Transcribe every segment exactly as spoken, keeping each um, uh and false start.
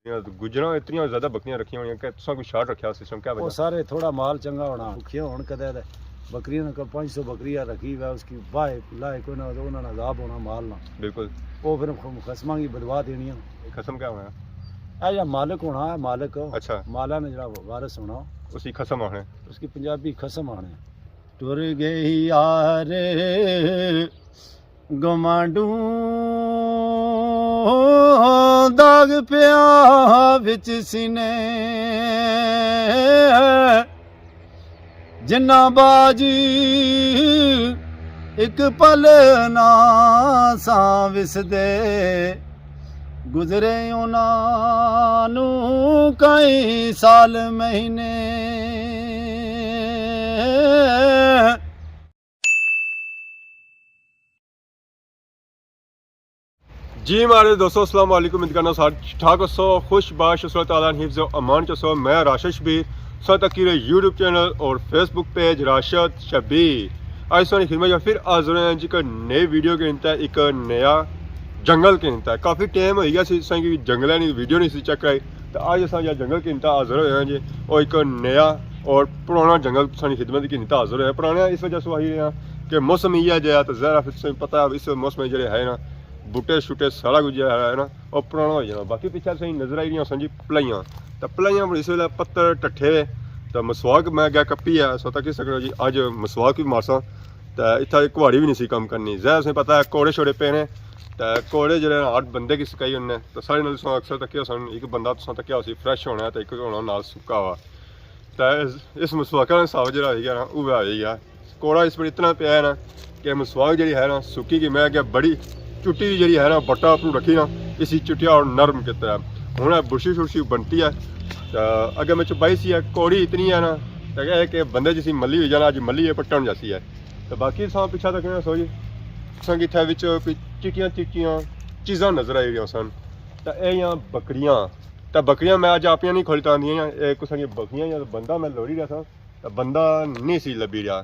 گجراں اتنیاں زیادہ بکریاں رکھیاں ہونیاں کہ تساں کوئی شارٹ رکھیا سسٹم کیا؟ وہ وجہ؟ سارے تھوڑا مال چنگا ہونا، بھکھیاں ہون کدے تے بکریاں نے کوئی پانچ سو بکریاں رکھی ہوا، اس کی واہ لائے کوئی نہ، تو انہاں نے عذاب ہونا مال نہ۔ بالکل۔ وہ پھر خ-، خصماں کی بدوا دینیاں۔ خصم کیا ہونا؟ اے یا مالک ہونا ہے، مالک۔ اچھا۔ مالا نے جڑا وارث ہونا۔ اس کی خصم آخنے۔ اس کی پنجابی خصم آخنے۔ ٹر گئی یار گوانڈوں، داغ پیا وچ سینے، جنہاں باج اک پل نہ ساں وسدے، گزرے انہاں نوں کئی سال مہینے۔ جی ماڑے دوستو، السلام علیکم۔ امید کرنا سارے ٹھیک ٹھاک ہوسو، خوش باش ہوسو، اللہ تعالیٰ نے حفظ و امان چ ہوسو۔ میں راشد شبیر، تساں تکی رہے یوٹیوب چینل اور فیس بک پیج راشد شبیر۔ آج تساں نی خدمت چ پھر حاضر ہوئے ہیں جی ایک نئے ویڈیو کے انتا، ایک نیا جنگل کے انتا۔ کافی ٹائم ہوئی گیا سی تساں کی جنگلاں نی ویڈیو نہیں سی چیک کرائی، تو آج اساں جا جنگل کے انتا حاضر ہوئے ہیں جی، اور ایک نیا اور پرانا جنگل تساں نی خدمت کے انتا حاضر ہوئے ہیں۔ پرانا اس وجہ سے آئی رہے ہیں کہ موسم یہ جہا، تو ظاہر ہے پھر تساں پتہ ہے اس موسم جڑے ہے نا، بوٹے شوٹے سارا کچھ جڑا ہے نا، وہ پرانا ہو جانا۔ باقی پیچھے تساں نظر آئی رہیاں سن جی پلائیاں، تو پلائیاں پر اس ویلے پتر ٹٹھے ہوئے، تو مسواک میں گیا کپی ہے، سو تکی سکنا جی اج مسواک بھی مارساں۔ تے اتھا کوئی کہاڑی بھی نہیں سی کم کرنی۔ ظاہر تساں پتہ ہے کوڑے شوڑے پینے، تے کوڑے جڑے ہر بندے کی سکائی ہونے۔ تے ساڑے نال تساں اکثر تکیا سن، ایک بندہ تساں تکیا ہوسی فریش ہونا ہے تے ایک ہونا نال سکا ہوا۔ تے اس، اس مسواکہ نا حساب جڑا ہوئی گیا نا، اوہ ہوئی گیا۔ کوڑا اس پر اتنا پیا ہے نا کہ مسواک جڑی ہے نا سکی گئی۔ میں اگے بڑی چٹی جڑی ہے نا بٹا اپروں رکھی نا، اسی چٹیا اور نرم کیتا ہے۔ ہن اے برشی شرشی بنتی ہے۔ تے اگے میں چبائی سی ہے، کوڑی اتنی ہے نا، تے اے کہ بندے جسی ملی ہوئی جانا، اج ملی ہے پٹن جاسی ہے۔ تے باقی تساں پچھا تکنے سو جی، تساں کی اتھے وچ کوئی چٹیاں چٹیاں چیزاں نظر آئی رہیاں سن۔ تے اے یاں بکریاں، تے بکریاں میں اج آپیاں نہیں کھولی تاندیاں، اے کساں کی بکریاں یا بندہ میں لوڑی رہیا سا، تے بندہ نہیں سی لبھی رہیا۔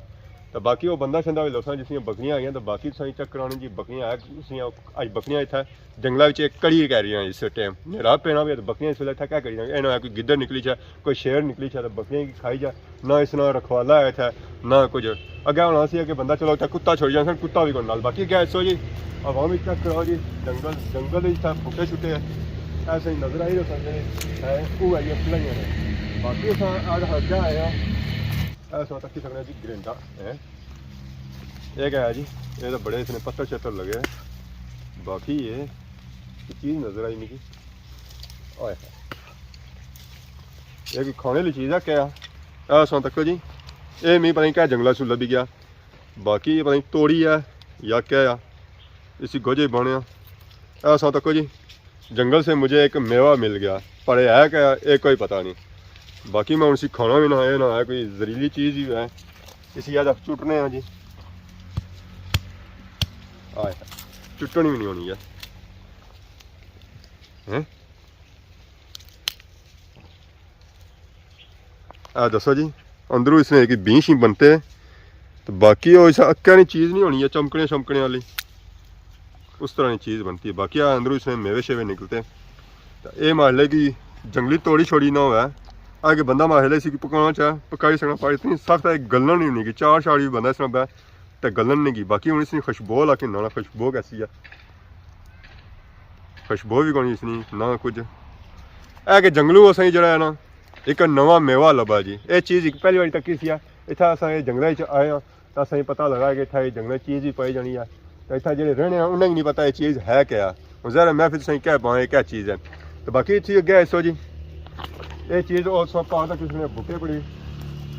تے باقی او بندہ شندہ وی لوساں جس نیاں بکریاں آئیاں، تے باقی تساں کی چیک کرانے جی بکریاں ہے، اس نیاں اج بکریاں اتھے جنگلہ وچ ایک کڑی کر رہی ہیں اس ٹائم۔ نیرا پینا بھی ہے، تے بکریاں اس ویلے اتھا کیا کری رہی ہیں؟ اے نہ ہوئے کوئی گدڑ نکلی جائے، کوئی شیر نکلی جائے، تے بکریاں کی کھائی جائے۔ نہ اس نال رکھوالا ہے اتھا، نہ کچھ۔ اگے ہونا سی کہ بندہ چلو اتھا کتا چھوڑی جائے، کتا بھی کوئی نال۔ باقی اگے سو جی، عوام وچ چیک کرو جی، جنگل، جنگل وچ اتھا بوٹے شوٹے ایسے ہی نظر آئی رہے سن، جیڑے ہے، او ہے یہ پلائیاں نے۔ باقی اساں اج ہر جا آئے ہاں، اے اساں تکی سکنے جی گرینڈا ہے۔ اے کیا ہے جی؟ اے تاں بڑے اس نے پتھر شتھر لگے۔ باقی اے، اے چیز نظر آئی مکی۔ اوئے۔ اے کوئی کھانے والی چیز ہے کیا؟ اے اساں تکو جی۔ اے می پتہ نہیں کیا جنگلہ چوں لبھی گیا۔ باقی اے پتہ نہیں توڑی ہے یا کیا ہے۔ اسی گوجے بنیا۔ اے اساں تکو جی۔ جنگل سے مجھے ایک میوہ مل گیا، پر اے ہے کیا، اے کوئی پتہ نہیں۔ باقی میں ہن اسی کھانا وی نہ، اے نہ ہے کوئی زہریلی چیز ہی ہے۔ اسی اج چٹنے ہاں جی۔ آئے، چٹنی وی نہیں ہونی ہے۔ ہیں؟ اے دسو جی، اندروں اس نے ایک بینچ ہی بنتے، تے باقی او اس اکیا نی چیز نہیں ہونی ہے، چمکنے شمکنے والی، اس طرح کی چیز بنتی ہے۔ باقی اے اندروں اس نے میوے شیوے نکلتے۔ تے اے ماڑے کی جنگلی توڑی چھوڑی نہ ہوئے، اے کہ بندہ ماڑے اسی کی پکانا چاہے، پکائی سکنا، پر اتنی سخت ہے، گلنا نہیں ہونی کہ چار شاڑی بندہ اس طرح بہ تے گلن نہیں گی۔ باقی ہن اس نی خوشبو لا کے نانا، خوشبو کیسی ہے؟ خوشبو بھی کونی اس نی، نہ کچھ۔ اے کہ جنگلوں اساں کی جڑا ہے نا، ایک نواں میوہ لبھا جی۔ اے چیز ایک پہلی واری تکی سی ہے۔ اتھا اساں اے جنگلاں وچ آئے ہاں، تاں اساں کی پتہ لگا کہ اتھا اے جنگلاں وچ چیز بھی پائی جانی ہے۔ تے اتھا جڑے رہنے ہیں، انہیں کی نہیں پتہ اے چیز ہے کیا ہے۔ ہن ظاہر ہے میں پھر تساں کی کہہ پاں اے کیا چیز ہے۔ تے باقی اتھی اگے ایسو جی، اے چیز او سو پا تک اس نے بوٹے پڑی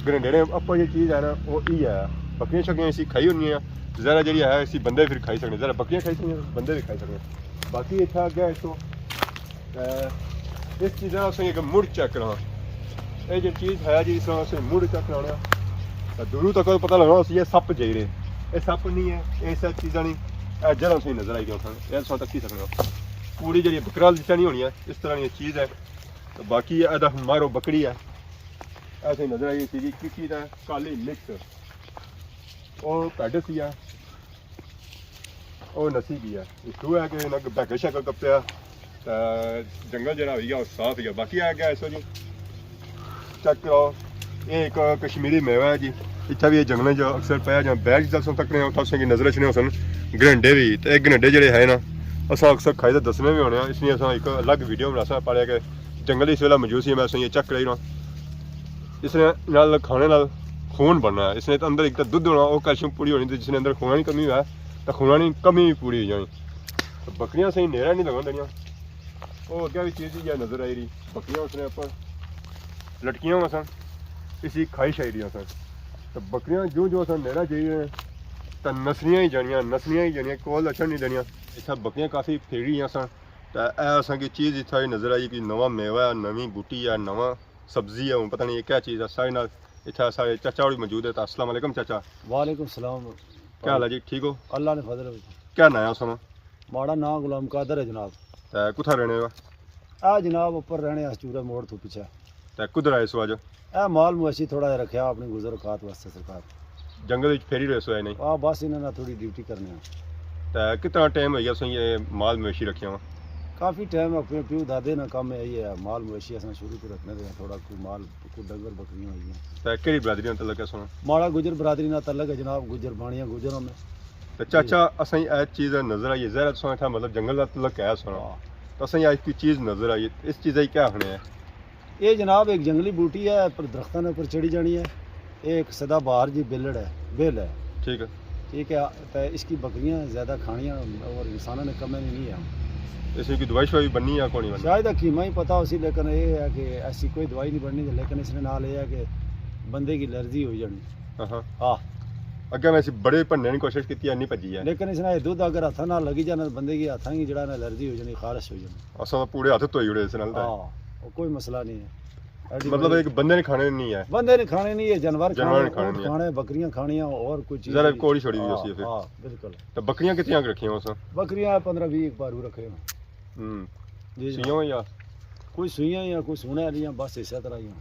گرنڈے نے، اپا یہ چیز ہے نا، او ای ہے۔ بکریاں شکریاں اسی کھائی ہونی ہیں، ذرا جڑی ہے اسی بندے پھر کھائی سکنے، ذرا بکریاں کھائی سکنے، بندے بھی کھائی سکنے۔ باقی اتھا اگے ایسو، اے، اس چیز نا اساں ایک مڑ چیک کراں۔ اے جو چیز ہے جی، اس نا اساں مڑ چیک کرانا۔ تے دوروں تک پتہ لگنا اسی یہ سپ جائی رہے۔ اے سپ نہیں ہے، اے سب چیزاں نہیں، اے جڑاں سے نظر آئی گیا سن، اے سو تک کی سکنا۔ پوری جڑی بکرا جس طرح نہیں ہونی ہے، اس طرح کی چیز ہے۔ تے باقی اے دا مارو بکری ہے، ایسے نظر آئی سی جی، چٹی تے کالی مکس۔ او پیڈ سی ہے، او نسی گئی ہے۔ اس تو ہے کہ انہاں بہکے شکل کپیا، تے جنگل جیہڑا ہوئی گیا، او صاف ہوئی گیا۔ باقی اے کیا ہے سو جی، چیک کراؤ، اے ایک کشمیری میوہ ہے جی۔ اتھا وی اے جنگلاں چ اکثر پایا جاندا۔ بیک جس تک تکنے آں، اتھا تساں کی نظر اچھنے ہوسن گرنڈے وی۔ تے اے گرنڈے جیہڑے ہے نا، اساں اکثر کھائی تے دسنے وی ہونے آں، اس لیے اساں ایک الگ ویڈیو بناساں۔ پہلے کہ جنگل اس ویلے موجود سی، میں تساں کی چیک کرائی رہا۔ اس نے نال کھانے نال خون بننا ہے۔ اس نے اندر ایک تاں دودھ ہونا، او کیلشیم پوری ہونی، تے جس نے اندر خون نی کمی ہووے، تاں خون نی کمی وی پوری ہوئی جانی۔ تے بکریاں سہی نیرا نی لگن دینیاں۔ او اگے وی چیز جی نظر آئی رہی، بکریاں اس نے اپر لٹکیاں ہوسن، اسی کھائی شائی رہیاں سن۔ تے بکریاں جوں جوں اساں نیرا جائی رہے ہیں، تاں نسلیاں ہی جانیاں، نسلیاں ہی جانیاں، کول اچھن نی دینیاں۔ اتھا بکریاں کافی پھیری رہیاں سن، تے اے اساں کی چیز اتھا ہی نظر آئی کہ نواں میوہ ہے، نویں بوٹی ہے، نواں سبزی ہے، ہن پتہ نہیں اے کیا چیز ہے۔ سارے نال اتھا سارے چاچا ہوری موجود ہے۔ تاں السلام علیکم چاچا۔ وعلیکم السلام۔ کیا حال ہے جی؟ ٹھیک ہو؟ اللہ نے فضل ہے۔ کیا ناں ہے اساں؟ ماڑا ناں غلام قادر ہے جناب۔ تے کتھا رہنے ہو؟ اے جناب اوپر رہنے اس چورے موڑ تو پیچھے۔ تے کدھر آئے سو اج؟ اے مال مویشی تھوڑا جہا رکھیا اپنی گزر اوقات واسطے سرکار۔ جنگل وچ پھیری رہے سو یا نہیں؟ آ بس انہاں نال تھوڑی ڈیوٹی کرنے آں۔ تے کتنا ٹائم ہوئی گیا سو یہ مال مویشی رکھیا ہوا؟ کافی ٹائم اپنے پیو دادے نا کم ہے، یہ مال مویشی اساں شروع تو رکھنے رہے ہیں، تھوڑا کوئی مال، کوئی ڈنگر بکریاں ہوئی ہیں۔ تے کیڑی برادری نال تعلق ہے سونا؟ ماڑا گجر برادری نال تعلق ہے جناب، گجر بانیاں گجر ہم ہیں۔ تے چاچا، اساں کی اے چیز نظر آئی ہے، ظاہر ہے تساں اتھا مطلب جنگل دا تعلق ہے سونا۔ ہاں۔ تے اساں کی اج کوئی چیز نظر آئی ہے، اس چیز کی کیا آخنے ہے؟ یہ جناب ایک جنگلی بوٹی ہے، پر درختاں نے اوپر چڑھی جانی ہے۔ یہ ایک سدا بہار جی بلڑ ہے، بیل ہے۔ ٹھیک ہے۔ ٹھیک ہے، تے اس کی بکریاں زیادہ کھانیاں اور انساناں نے کمے نہیں ہے۔ اس کی کوئی دوائی شوائی بننی یا کونی بننی؟ شاید حکیماں ہی پتہ ہوسی، لیکن یہ ہے کہ ایسی کوئی دوائی نہیں بننی، لیکن اس نے نال یہ ہے کہ بندے کی الرجی ہو جانی۔ ہاں ہاں۔ ہاں۔ اگے میں اسی بڑے بھننے کی کوشش کیتی ہے، نہیں بھجی ہے۔ لیکن اس نے دودھ اگر ہتھاں نال لگی جانا، بندے کی ہتھاں کی جڑا نا الرجی ہو جانی، خارش ہو جانی۔ اساں تاں پورے ہتھ دھوئی اڑے اس نال تے۔ ہاں، وہ کوئی مسئلہ نہیں ہے۔ ایڈی مطلب بڑی ایک بندے نے کھانے نہیں ہے۔ بندے نے کھانے نہیں ہے، جانور جانور کھانے، نے کھانے اونٹ نہیں ہے۔ کھانے، بکریاں کھانیاں، اور کوئی چیز ذرا نہیں۔ کوڑی چھوڑی ہوئی ہاں، ہوسی پھر۔ ہاں، بالکل۔ تے بکریاں کتنیاں رکھیاں ہو سو؟ بکریاں پندرہ بیس بارو رکھے ہو۔ ہوں۔ جی جناب۔ سوئیاں یا؟ کوئی سوئیاں یا کوئی سونے والیاں، بس اسے طرح ہی ہوں۔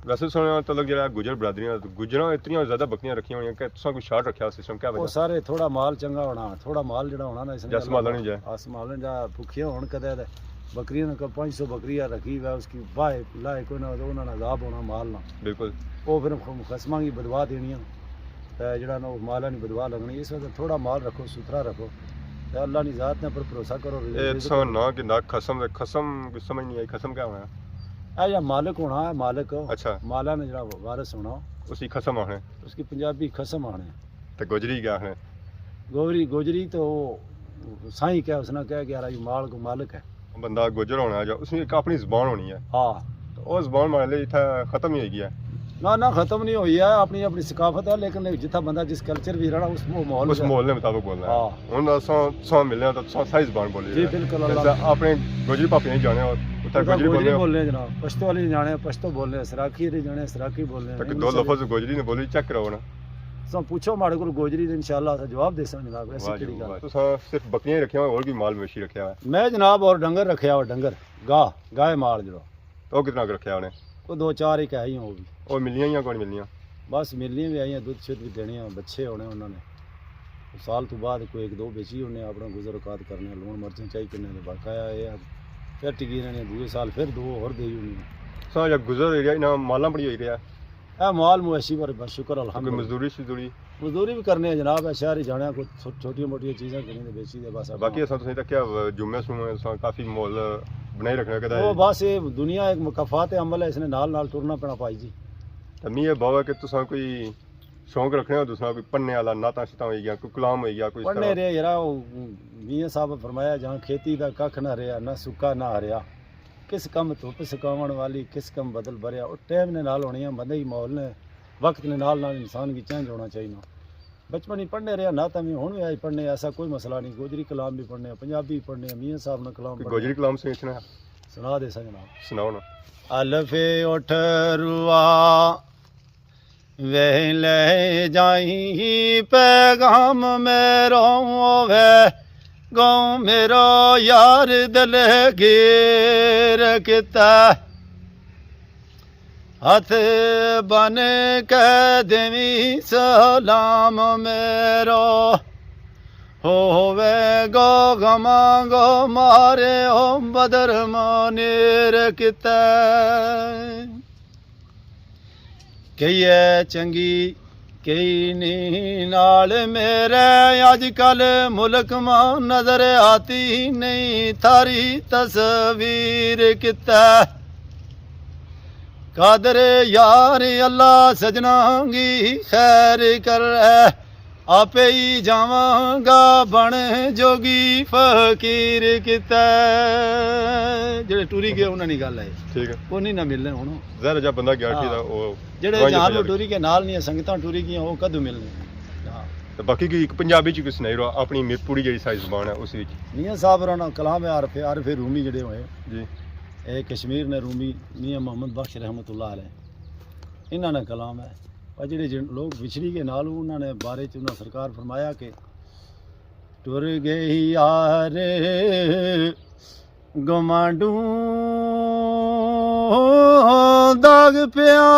ویسے سنیا تعلق جڑا گجر برادری نال، گجراں اتنیاں زیادہ بکریاں رکھیاں ہوئیاں کہ تساں کوئی شارٹ رکھیا سسٹم، کیا وجہ؟ وہ سارے تھوڑا مال چنگا ہونا، تھوڑا مال جڑا ہونا نا، اس نے جس مال نہیں جائے۔ اس مال نے جا بھکھیاں ہون کدے تے بکریاں نے پانچ سو بکری رکھی ہوا، اس کی واہ لائے کوئی نہ، تو انہاں نے عذاب ہونا مال نہ۔ بالکل۔ وہ پھر خسماں کی بدوا دینیاں۔ تے جڑا نا او مالا نی بدوا لگنی، اس واسطے تھوڑا مال رکھو، ستھرا رکھو۔ تے اللہ نی ذات نے پر بھروسہ کرو، رزق اے رزق تساں کرو۔ ناں گندا خسم، تے خسم کی سمجھ نہیں آئی، خسم کیا ہونا؟ اے یا مالک ہونا ہے، مالک۔ اچھا۔ مالا نے جڑا وارث ہونا۔ اس کی خسم آخنے۔ اس کی پنجابی خسم آخنے۔ تے گوجری کیا آخنے؟ گوجری، گوجری تو سائیں کہہ، اس نے کہہ کہ یار، یہ مال کو مالک ہے۔ بندہ گوجر ہونا ہے، جو اس نے ایک اپنی زبان ہونی ہے۔ ہاں۔ تو وہ زبان مانے لے اتھا ختم ہی ہوئی گیا ہے۔ نہ، نہ، ختم نہیں ہوئی ہے، اپنی، اپنی ثقافت ہے، لیکن جتھا بندہ جس کلچر بھی رہنا، اس وہ ماحول اس ہے۔ ماحول نے مطابق بولنا ہے۔ ہاں۔ ہن اساں، اساں ملنے آں تو اساں ساری زبان بولی جی، ہے۔ بالکل، تے اللہ اساں اپنے گوجری پاپے نہیں جانے، اتھا اتھا گوجری گوجری بولنے۔ بولنے جناب، پشتو والے نہیں جانے، پشتو بولنے، سراکی نہیں جانے، سراکی بولنے۔ تاکہ دو لفظ گوجری نے بولی، چیک کراؤ نا۔ تساں پوچھو ماڑے کول گوجری تے انشاءاللہ اساں جواب دیساں جناب، ایسی واہ جی کیڑی گل واہ۔ ہے؟ تساں صرف بکریاں ہی رکھیاں ہوئے، اور بھی مال مویشی رکھیا ہوئے؟ میں جناب اور ڈنگر رکھیا ہوئے، ڈنگر، گاہ، گاہ مال جڑا۔ او کتنا کُ رکھیا انہیں؟ او دو چار ایک ہے ہی ہوں او بھی۔ او ملنیاں یا کون ملنیاں؟ بس ملنیاں بھی آئیاں، دودھ شدھ بھی دینے ہیں، بچے ہونے انہوں نے۔ سال تو بعد کوئی ایک دو بیچی انہیں اپنا گزر اوقات کرنے، لون مرچیں چاہی کرنے، تے بقایا اے ہے، پھر ٹکی رہنے، دوئے سال پھر دو اور دے انہیں۔ سا یا گزر ایریا انہاں مالاں بڑی ہوئی رہیا۔ اے مال مویشی پر بس شکر کوئی الحمدللہ۔ مزدوری شزدوری؟ مزدوری بھی کرنے ہیں جناب، اے شہر ہی جانے ہیں، کوئی چھو-، چھوٹیاں موٹیاں چیزاں کرنے تے بیچی دے بس اپنا۔ باقی اساں تساں تکیا، جمعے سمعے اساں کافی ماحول بنائی رکھنے کدا او ہے۔ بس اے دنیا ایک مکافات عمل ہے، اس نے نال نال ٹرنا پینا پائی جی۔ تے می اے باوا کہ تساں کوئی شوق رکھنے ہو، تساں کوئی پڑھنے والا، نعتاں شعتاں ہوئی گیا، کوئی کلام ہوئی گیا، کوئی اس پڑھنے طرح؟ رہے یرا، او میاں صاحب فرمایا، جہاں کھیتی دا ککھ نہ رہیا، نہ سکا نہ ہریا، کس کم دھپ سکاون والی، کس کم بدل بھریا۔ او ٹائم نے نال ہونی ہے، بندے کی ماحول نے، وقت نے نال نال انسان کی چینج ہونا چاہیے۔ بچپن ہی پڑھنے رہیا، نعتاں وی ہن وی آئی پڑھنے، ایسا کوئی مسئلہ نہیں۔ گوجری کلام بھی پڑھنے، پنجابی بھی پڑھنے، میاں صاحب نے کلام کوئی پڑھنے۔ گوجری کلام سنی سنا؟ سنا دے سا جناب۔ سناؤ نا۔ الف اٹھ روا ویلے جائی پیغام میرو وے گاؤں میرو یار دلگیر کیتا۔ ہتھ بن کے دیویں سلام میرو، ہووے گو غماں گو مارے او بدر منیر کیتے۔ کئی ہے چنگی، کئی نی نال میرے، اج کل ملک ماں نظر آتی نہیں تھاری تصویر کیتے۔ قادر یار اللہ سجناں گی خیر کرے، آپے ہی جاواں گا بن جوگی فقیر کیتے۔ جڑے ٹری گئے انہاں نی گل ہے۔ ٹھیک ہے۔ کوئی نہیں نہ ملنے ہن۔ ظاہر ہے جب بندہ گیا ٹھیک ہے، ہاں۔ او جڑے جان لو ٹری کے نال نہیں، سنگتاں ٹری گئیاں، او کدوں ملنے؟ ہاں۔ تے باقی کوئی ایک پنجابی چ کوئی سنائی رہا، اپنی میرپوری جڑی سائی زبان ہے اس وچ۔ میاں صاحب ہوراں نا کلام ہے، عارف، عارف رومی جڑے ہوئے۔ جی۔ اے کشمیر نے رومی، میاں محمد بخش رحمت اللہ علیہ۔ انہاں نا کلام ہے۔ پر جڑے جن-، لوگ وچھڑی گئے نال، انہاں نے بارے چ انہاں سرکار فرمایا کہ ٹر گئی یار گمانڈوں، داغ پیا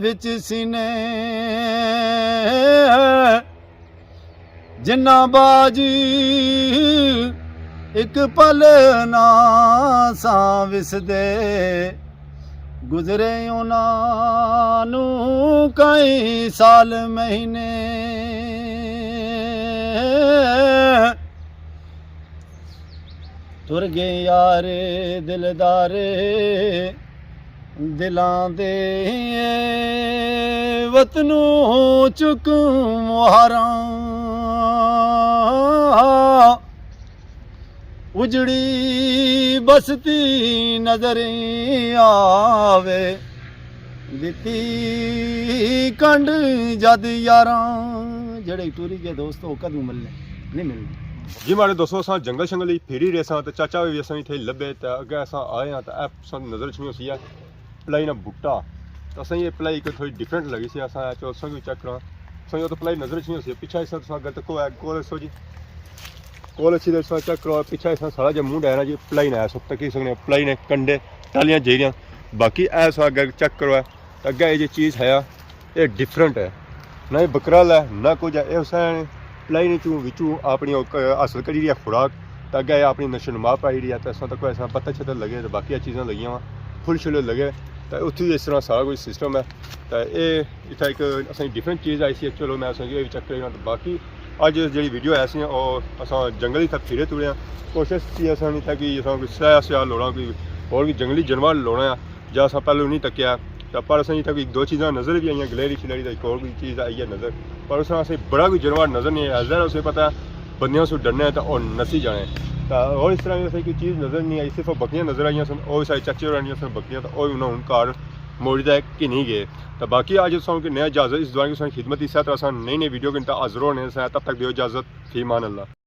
وچ سینے۔ جنہاں باج اک پل نہ ساں وسدے، گزرے انہاں نوں کئی سال مہینے۔ ٹر گئے یار دلدار دلاں دے، وطنوں چک مہاراں۔ اجڑی بستی نظر آوے، دتی کنڈ جد یاراں۔ جڑے ٹری گئے دوستو، کدوں ملنے؟ نہیں ملنے۔ جی ماڑے دوستو، اساں جنگل شنگل ہی پھری رہے ساں تے چاچا بھی اساں اتھے لبھے تے اگے اساں آئے ہاں تے اے اساں نظر اچھنی ہوسی ہے پلائی نا بوٹا۔ تے اساں یہ پلائی کوئی تھوڑی ڈفرنٹ لگی سی، اساں آیا چلو اساں کی چیک کراں۔ اساں یہ تو پلائی نظر اچھنی ہوسی ہے، پچھا اس طرح اگر تکو ہے کول سو جی، کول اچھی تے اساں چیک کرو، پچھا اس طرح سارا جا منڈ ہے نا جی، پلائی نا ہے سب تکی سکنے، پلائی نے کنڈے ٹالیاں جیریاں۔ باقی اے اساں اگر چیک کرو ہے، اگے یہ جی چیز ہے، یہ ڈفرنٹ ہے، نہ یہ بکرل ہے نہ کچھ ہے۔ یہ اساں پلائی نے چوں وچوں اپنی او ک-، حاصل کری رہی ہے خوراک، تے اگے یہ اپنی نشو نما پائی رہی ہے، تے اساں تک ایسا پتہ چھتر لگے تے باقی چیزاں لگیاں وا، پھل شل لگے، تے اتھی اس طرح سارا کوئی سسٹم ہے۔ تے اے اتھا ایک اساں ڈفرنٹ چیز آئی سی، چلو میں اساں یہ بھی چیک کرینا۔ تے باقی اج جڑی ویڈیو ہے سی او اساں جنگل ہی تھا پھرے توڑے ہیں، کوشش سی اساں نہیں تھا کہ اساں کوئی سیاہ سیاہ لوڑاں کوئی اور بھی جنگلی جانور لوڑاں ہیں۔ جا اساں پہلو نہیں تکیا، تے پر اساں اتھا کوئی ایک دو چیزاں نظر بھی آئیاں، گلیری شلیری دا ایک اور کوئی چیز آئی ہے نظر، پر اساں اساں بڑا کوئی جانور نظر نہیں آیا۔ ظاہر اساں پتہ ہے بندیاں سو ڈرنا ہے تے او نسی جانا ہے۔ تے اور اس طرح اساں کوئی چیز نظر نہیں آئی، صرف بکریاں نظر آئیاں سن، او سارے چاچے ہوراں نیاں سن بکریاں، تے او انہاں ہن گھر موڑی تے گھنی گئے۔ تے باقی اج اساں کو نیا اجازت، اس دعا کی اساں خدمت، اس طرح اساں نئی نئی ویڈیو کے حاضر ہونے سے، تب تک دیو اجازت، فی امان اللہ۔